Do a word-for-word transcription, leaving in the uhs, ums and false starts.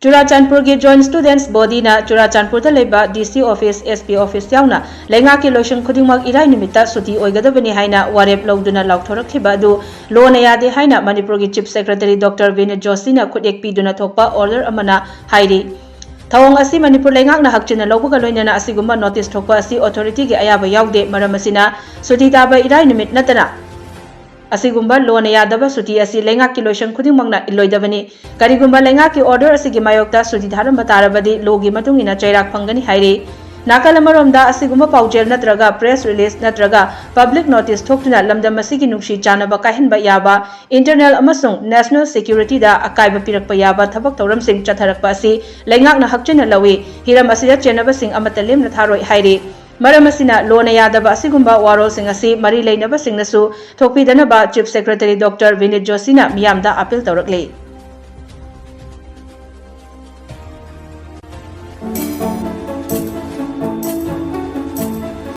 ꯆꯨꯔꯥꯆꯥꯟꯄꯨꯔꯒꯤ Joint Students Bodyꯅ ꯆꯨꯔꯥꯆꯥꯟꯄꯨꯔꯗ ꯂꯩꯕ DC office, SP office ꯌꯥꯎꯅ ꯂꯩꯉꯥꯛꯀꯤ ꯂꯣꯏꯁꯪ ꯈꯨꯗꯤꯡꯃꯛ ꯏꯔꯥꯏ ꯅꯨꯃꯤꯠꯇ ꯁꯨꯇꯤ ꯑꯣꯏꯒꯗꯕꯅꯤ ꯍꯥꯏꯅ ꯋꯥꯔꯦꯞ ꯂꯧꯗꯨꯅ ꯂꯥꯎꯊꯣꯔꯛꯈꯤꯕ ꯑꯗꯨ ꯂꯣꯅ ꯌꯥꯗꯦ ꯍꯥꯏꯅ ꯃꯅꯤꯄꯨꯔꯒꯤ Chief Secretary Doctor ꯕꯤꯅꯤꯠ ꯖꯣꯁꯤꯅ ꯈꯨꯠꯌꯦꯛ ꯄꯤꯗꯨꯅ ꯊꯣꯛꯄ order ꯑꯃꯅ ꯍꯥꯏꯔꯤ꯫ ꯊꯧꯑꯣꯡ ꯑꯁꯤ ꯃꯅꯤꯄꯨꯔ ꯂꯩꯉꯥꯛꯅ ꯍꯛꯆꯤꯟꯅ ꯂꯧꯕꯒ ꯂꯣꯏꯅꯅ ꯑꯁꯤꯒꯨꯝꯕ notice ꯊꯣꯛꯄ ꯑꯁꯤ authorityꯒꯤ ꯑꯌꯥꯕ ꯌꯥꯎꯗꯦ꯫ ꯃꯔꯝ ꯑꯁꯤꯅ ꯁꯨꯇꯤ ꯇꯥꯕ ꯏꯔꯥꯏ ꯅꯨꯃꯤꯠ ꯅꯠꯇꯅ ꯑꯁꯤꯒꯨꯝꯕ ꯂꯣꯅ ꯌꯥꯗꯕ ꯁꯨꯇꯤ ꯑꯁꯤ ꯂꯩꯉꯥꯛꯀꯤ ꯂꯣꯏꯁꯪ ꯈꯨꯗꯤꯡꯃꯛꯅ ꯏꯜꯂꯣꯏꯗꯕꯅꯤ꯫ ꯀꯔꯤꯒꯨꯝꯕ ꯂꯩꯉꯥꯛꯀꯤ order ꯑꯁꯤꯒꯤ ꯃꯥꯌꯣꯛꯇ ꯁꯨꯇꯤ ꯊꯥꯔꯝꯕ ꯇꯥꯔꯕꯗꯤ ꯂꯣꯒꯤ ꯃꯇꯨꯡ ꯏꯟꯅ ꯆꯩꯔꯥꯛ ꯐꯪꯒꯅꯤ ꯍꯥꯏꯔꯤ꯫ ꯅꯥꯀꯜ ꯑꯃꯔꯣꯝꯗ ꯑꯁꯤꯒꯨꯝꯕ ꯄꯥꯎꯖꯦꯜ ꯅꯠꯇ꯭ꯔꯒ press release ꯅꯠꯇ꯭ꯔꯒ public notice ꯊꯣꯛꯇꯨꯅ ꯂꯝꯗꯝ ꯑꯁꯤꯒꯤ ꯅꯨꯡꯁꯤ ꯆꯥꯟꯅꯕ ꯀꯥꯏꯍꯟꯕ ꯌꯥꯕ, internal ꯑꯃꯁꯨꯡ national securityꯗ ꯑꯀꯥꯏꯕ ꯄꯤꯔꯛꯄ ꯌꯥꯕ ꯊꯕꯛ ꯊꯧꯔꯝꯁꯤꯡ ꯆꯠꯊꯔꯛꯄ ꯑꯁꯤ ꯂꯩꯉꯥꯛꯅ ꯍꯛꯆꯤꯟꯅ ꯂꯧꯏ꯫ ꯍꯤꯔꯝ ꯑꯁꯤꯗ ꯆꯦꯟꯅꯕꯁꯤꯡ ꯑꯃꯠꯇ ꯂꯦꯝꯅ ꯊꯥꯔꯣꯏ ꯍꯥꯏꯔꯤ꯫ ꯃꯔꯝ ꯑꯁꯤꯅ ꯂꯣꯅ ꯌꯥꯗꯕ ꯑꯁꯤꯒꯨꯝꯕ ꯋꯥꯔꯣꯜꯁꯤꯡ ꯑꯁꯤ ꯃꯔꯤ ꯂꯩꯅꯕꯁꯤꯡꯅꯁꯨ ꯊꯣꯛꯄꯤꯗꯅꯕ Chief Secretary Doctor ꯕꯤꯅꯤꯠ ꯖꯣꯁꯤꯅ ꯃꯤꯌꯥꯝꯗ appeal ꯇꯧꯔꯛꯂꯤ꯫